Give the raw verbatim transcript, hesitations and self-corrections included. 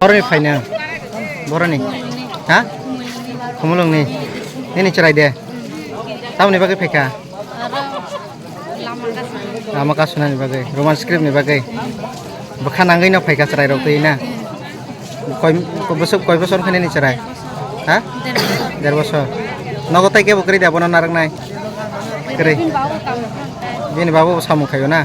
Boroni phaina? Boroni? Ha? Khumulungni? Nini chwrai de? Tamoni bagwi phaikha? Lama kasunani bagwi, Roman script ni bagwi. Bwkha nangwi no phaikha chwrai rok twi na? Koi, bwswk koi bosor khe nini chwrai? Ha? Der bosor. Nogo tai kebo kwrwi da bono narwknai? Kwrwi. Bini babu bo samung khaio na?